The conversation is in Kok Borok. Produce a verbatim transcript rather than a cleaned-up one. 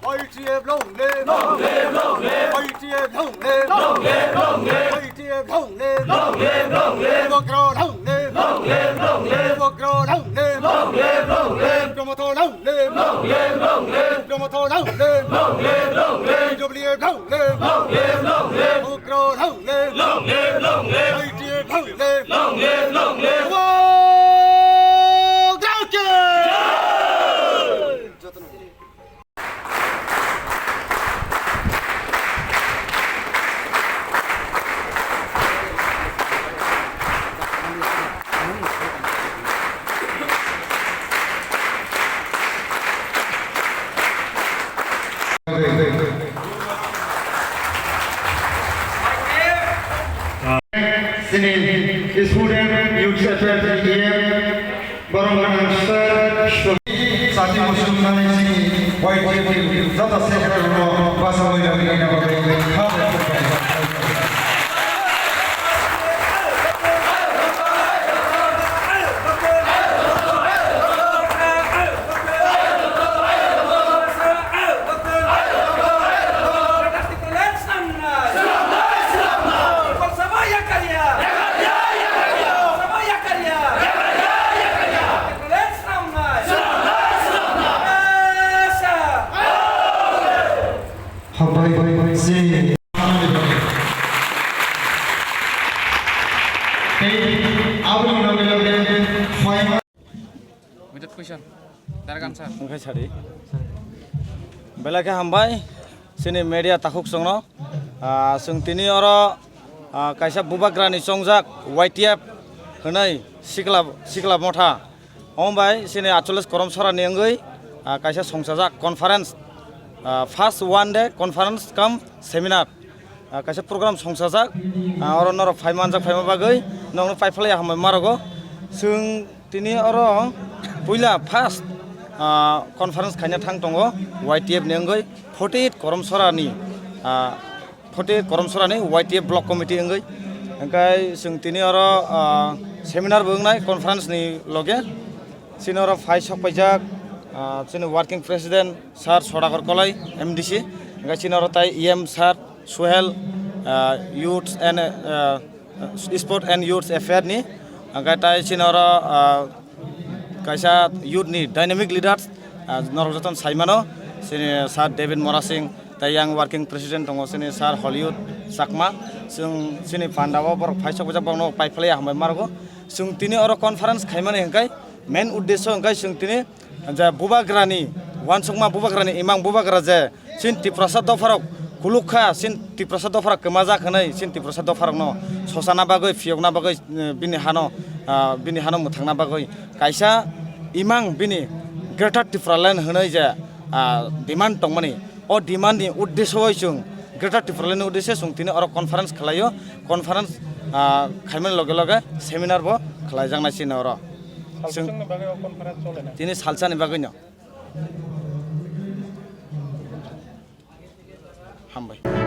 I T F long live! Long live, long live! I T F long live! Long live, long live! I T F long live! Long live, long live! Bubagra long live! Long live, long live! Bubagra long live! Long live, long live! Bubagra Motha long live! Long live, long live! Bubagra Motha long live! Long live, long live! B W F long live! Long live, long live! Bubagra long live! Long live, long live! I T F long live! Long live, long live! Bubagra ki! Jai! Sini student youth sector E M. Borok nang sir, sati musulmani sini Y T F joto sector no basa oi rok ni na bagwi kha bai kha bai. Hambai si. Tei aboni loge loge phaima. Without question. Dargan sir. Wngkhe sadi. Belai khe hambai, chini media takhuk chwngno. Ah, chwng tini oro, ah, kaisa bubagrani chongjak Y T F hwnwi sikla, sikla motha. Omo bai chini atchollis korom sorani wngwi, ah, kaisa songchajak conference, ah, first one day conference cum seminar. Ah, kaisa program songchajak, ah, oro norok phai manjak, phaima bagwi nokno paiphalai hambai marogo. Chwng tini oro puila first, ah, conference khaina thang tongo Y T F ni wngwi forty eight Koromsorani, ah, forty eight Koromsorani Y T F block committee wngwi. Hwnkhe chwng tini oro, ah, seminar bo wngnai conference ni loge. Chini oro phai sok paijak, ah, chini working president Sir Sodakor Kolai, M D C, hwnkhe chini oro tai E M Sir Suhel, ah, Youth and, ah, Sport and Youth Affair ni, hwnkhe tai chini oro, ah, kaisa youth ni dynamic leaders, ah, norok jotono sai mano, chini Sir David Morasing, tai yang working president tongo chini Sir Hollywood Chakma, chwng chini panda o borok phai sok paijak, borokno paiphalai hambai marogo. Chwng tini oro conference khaimani hwnkhe main uddesho hwnkhe chwng tini je bubagrani, uansukma bubagrani, imang bubagra je chini Tiprasa dopharok kuluk kha, chini Tiprasa dopharok kwmajak hwnwi, chini Tiprasa dopharokno sosana bagwi, phiyokna bagwi, eh, bini hano, ah, bini hano mwthangna bagwi kaisa imang bini Greater Tipraland hwnwi je, ah, demand tongmani, o demand ni uddesyo bai chwng Greater Tipraland ni uddesyo chwng tini oro conference khlaio, conference, ah, khaimani loge loge seminar bo khlaijaknai chini oro. Chwng Salsani bagwi o conference chole na? Tini salsani bagwino. Hambai.